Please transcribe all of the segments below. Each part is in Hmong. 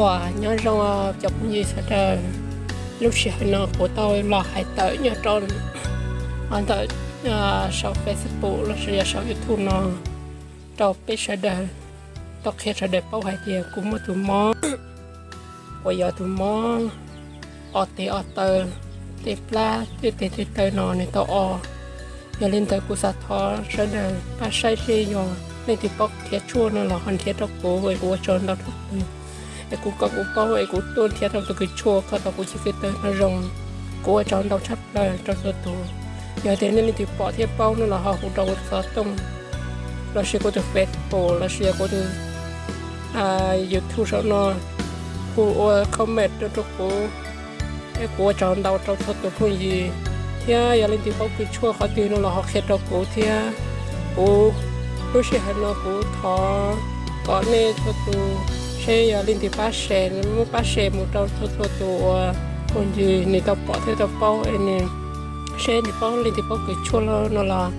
Nyob zoo cov phooj ywg sawv daws, lub sij hawm no kuv tau los hais tawm nyob rau ntawm saum Facebook los sis yog saum YouTube no rau peb sawv daws, tau qhia sawv daws paub hais tias kuv muaj tus mob uas yog tus mob o tes o taw, tej plab tej tes tej taw no nws tau o. Yog li ntawd kuv xav thov sawv daws pab saib seb yog leej twg paub nrhiav tshuaj no los ho nrhiav rau kuv es kuv ua tsaug ntau rau kuv. Es kuv kom kuv paub es kuv tuaj nrhiav tau tus kws tshuaj kho tau kuv ceg kws taw no zoo. Kuv ua tsaug ntau tshaj plaws rau txhua tus. Yog tias nej leej twg pom thiab paub no los ho hu rau kuv xov tooj los sis kuv tus Facebook los sis yog kuv tus YouTube saum no hu ua comment rau rau kuv. Es kuv ua tsaug ntau rau txhua tus phooj ywg, thiab yog leej twg paub kws tshuaj qhov twg no los ho qhia rau kuv thiab. Kuv lub sij hawm no kuv thov kom nej txhua tus seb yog leej twg pab share, muab pab share mus rau txhua txhua tus uas phooj ywg nws tau pom thiab tau paub es nws seb nws paub leej twg paub kws tshuaj no los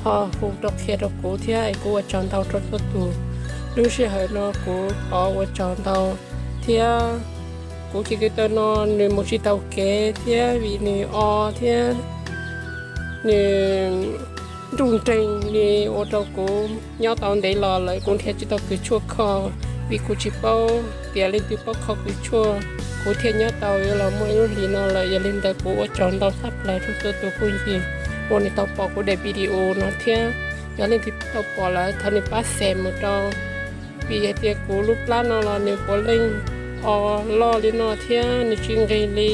ho hu rau qhia rau kuv thiab es kuv ua tsaug ntau rau txhua tus. Lub sij hawm no kuv thov ua tsaug ntau thiab. Kuv ceg kws taw no nws mus tsis tau kev thiab vim nws o thiab nws nruj nreeg li ua rau kuv nyob tau ntev los lawm kuv nrhiav tsis tau kws tshuaj kho, vim kuv tsis paub tias leej twg paub kho kws tshuaj, kuv thiaj nyob tau yuav los muaj ib lub hlis no lawm. Yog li ntawd kuv ua tsaug ntau tshaj plaws rau txhua tus phooj ywg uas nws tau pom kuv daim video no thiab. Yog leej twg tau pom lawm thov nws pab share mus rau, vim hais tias kuv lub plab no los nws puav leej o loj li no thiab nws tsis nqis li,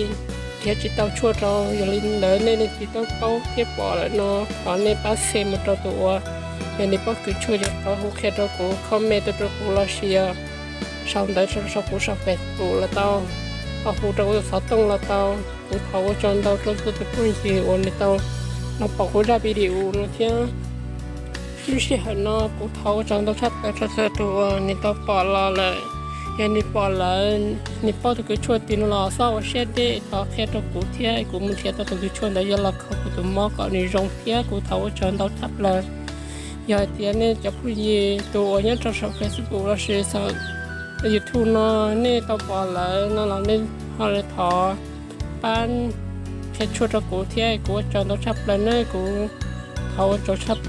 nrhiav tsis tau tshuaj rau. Yog li ntawd nej leej twg tau paub thiab pom lawm no thov nej pab share mus rau tus uas yog nws paub kws tshuaj ces thov hu qhia rau kuv, comment tuaj rau kuv los sis yog sau ntawv rau kuv saum Facebook los tau, ho hu rau kuv tus xov tooj los tau. Kuv thov ua tsaug ntau rau txhua tus phooj ywg uas nws tau los pom kuv zaj video no thiab. Lub sij hawm no kuv thov ua tsaug ntau tshaj plaws rau txhua tus uas nws tau pom los lawm. Yog nws pom lawm, nws paub tus kws tshuaj twg no los xob ua siab deb thov qhia rau kuv thiab kuv mus nrhiav tau tus kws tshuaj ntawd yuav los kho kuv tus mob kom nws zoo thiab. Kuv thov ua tsaug ntau tshaj plaws. Yog hais tias nej cov phooj ywg tus uas nyob rau saum Facebook los sis saum YouTube no nej tau pom lawm no los nej ho thov pab qhia tshuaj rau kuv thiab kuv ua tsaug ntau tshaj plaws na. Kuv thov ua tsaug,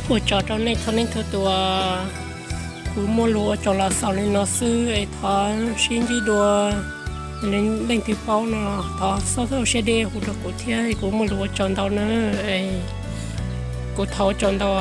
ua tsaug rau nej txhua leej txhua tus. Kuv muaj lus ua tsaug los xaus li no xwb es thov sib ntsib dua. Leej twg paub no thov xob ua siab deb hu rau kuv thiab kuv muaj lus ua tsaug ntau na. Kuv thov ua tsaug ntau.